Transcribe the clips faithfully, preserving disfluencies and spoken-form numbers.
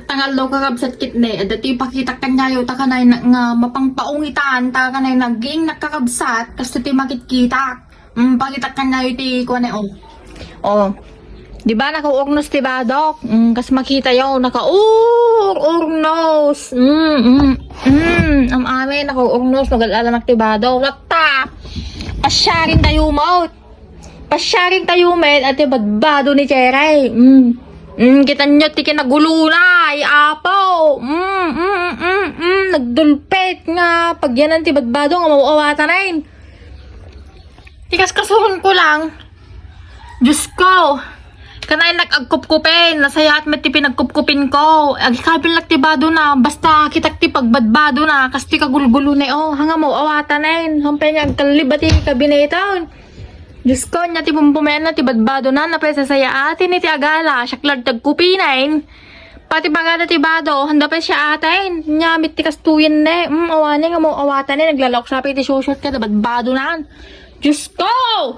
Tangallo kakabsat kitne, adda ti pakitak kaniayo ta kanay na, nga mapangpaungitan, ta kanay naging nakakabsat, kasto ti makitkitak. Mm, pakitak kaniayo ti kuan eh, oh. Oh. Di ba, nakaurnos ti badok? Mm, kas makita yo, nakaur-urnos. Mm, mm, mm. Am-amin, nakaurnos, nagallalanak ti badok. Watta! Pasyarin tayo, maut. Pasyarin tayo, men, at ti badbado ni Cheray. Mm. Mm, kita nyo, ti kinaguluna, ay apo. Mm, mm, mm, mm, mm. Nagdulpet nga, pagyanan ti badbado nga mauawatanen. Ti kaskasuron ko lang. Diyos ko. Kanay nag-agkupkupin, nasayaat met ti pinagkupkupin ko. Agikabil lak ti bado na, basta kitak ti pagbadbado na, kas ti kagulgulo na, oh, hanga mo, awatanen. Hampay nga agkallib ti kabineton. Diyos ko, nya ti pumpumean na ti badbado na, napay sasayaatin iti agala, siak lang ti agkupinen. Pati pagada ti bado, handa pay siya aten. Nya, mit ti kastuyen ne. Mm, awane nga mo awatan ne. Naglalaok siya pay ti short kada badbado nan. Diyos ko!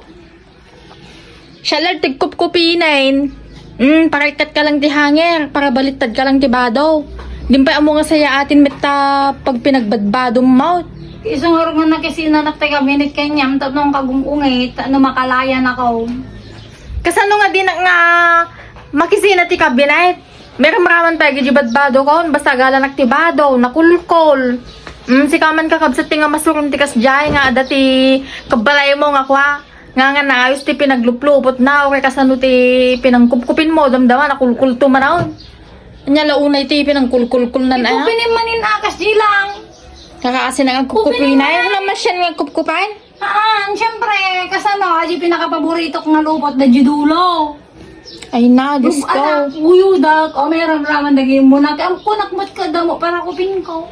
Siya lang ti kupkupinen. Mm, paritad ka lang ti hanger, para balittad ka lang ti bado. Din pay amo nga saya atin met ta pag pinagbadbado mo. Isu nga nga nakisinanak ti kabinet kanyam, tapno ang kagungungit, ano makalayan ako. Kasano nga di na nga makisina ti kabinet? Meramraman pay iti badbado kon, basta agalanak ti bado, nakulkol. Mm, sika man kakabsat ti nga masuron ti kasdiay nga adda ti kabbalay mo nga kua. Nga nga naayos ti pinagluplupot na, o kay kasano ti pinangkupkupin mo, damdama, nakulkol to manaon. Anya la unay ti pinangkulkulkol nan, ah? Ikupin manin akas di lang. Kakaasin ang agkukupinay. Ano naman siya nga kupkupan? Ah, siyempre, kasano, aji pinakapaborito ko nga lupot, da dulo. Ay na, Diyos ko. Anak, uyudak, o may ramraman daging muna. Kaya ang kunak mo't kadamo para kupin ko.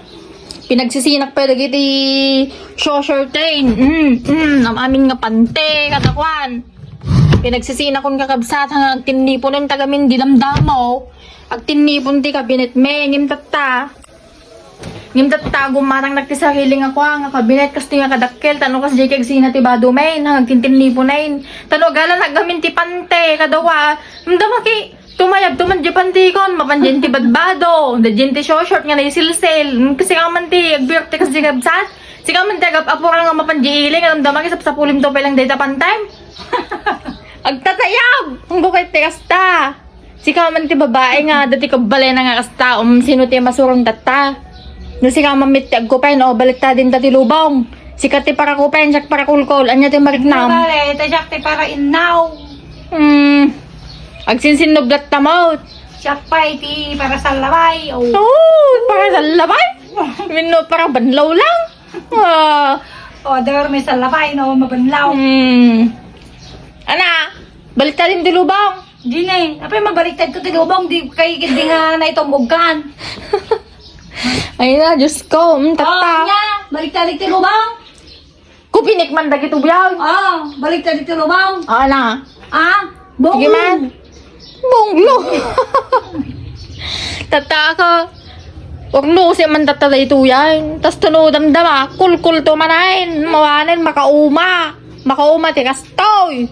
Pinagsisinak pa dagiti shorten. Mm, mm, am-amin nga pante, katakuan. Pinagsisinakon kakabsat, hanggang agtinniponen tagamin di damdamo. Agtinnipon ti kabinet me, ngim tatta. Ngem tatta, gumatangnak ti sarili nga kua, nga kabinet, kastoy nga kadakkel, tano kasdiay ti agsina ti bado men, hangag tintinniponen. Tano agalanak gamin ti pante, kadawa, damdama ki, tumayabto man diay pantikon, mapan diay ti badbado, da diay ti short nga naisilsil. Mm, kasi ka man ti agbirok ti kasdiay kabsat, sika man ti agap-apura nga mapan diay ili, nga damdama ki sapsapulimto pay lang dayta pantem. Agtatayab! Ang bukay ti kasta. Sika man ti babae nga, dati kabbalena nga kasta, um, sino ti masurong tatta? No sika man met ti agkupay, no, baliktadin ta ti lubong. Sika ti parakupay, siak parakulkol, anya ti mariknam? Bale, ta siak ti parainnaw. Hmm. Agsinsinnublat ta mo. Siak pay ti parasallabay, oh. Oh, parasallabay? Minno, para banlaw lang. Ah. Oh, there may sallabay, no, mabanlaw. Hmm. Ana, baliktadin ti lubong. Di na eh. Apay mabaliktad ko ti lubong, di kay di nga naitumbog kan. Ay na, Diyos ko. Mm, tatta. Oh, nya, baliktad ti lubong. Kupinik man dagiti ubyaw. Oh, baliktad ti lubong. Ah, na. Ah, bonglo. Sige man. Bonglo. Tatta ka. Urnusi man tatta daytoy yan. Tas tuno damdama, kulkul to manain. Mawanen, makauma. Makauma ti kastoy.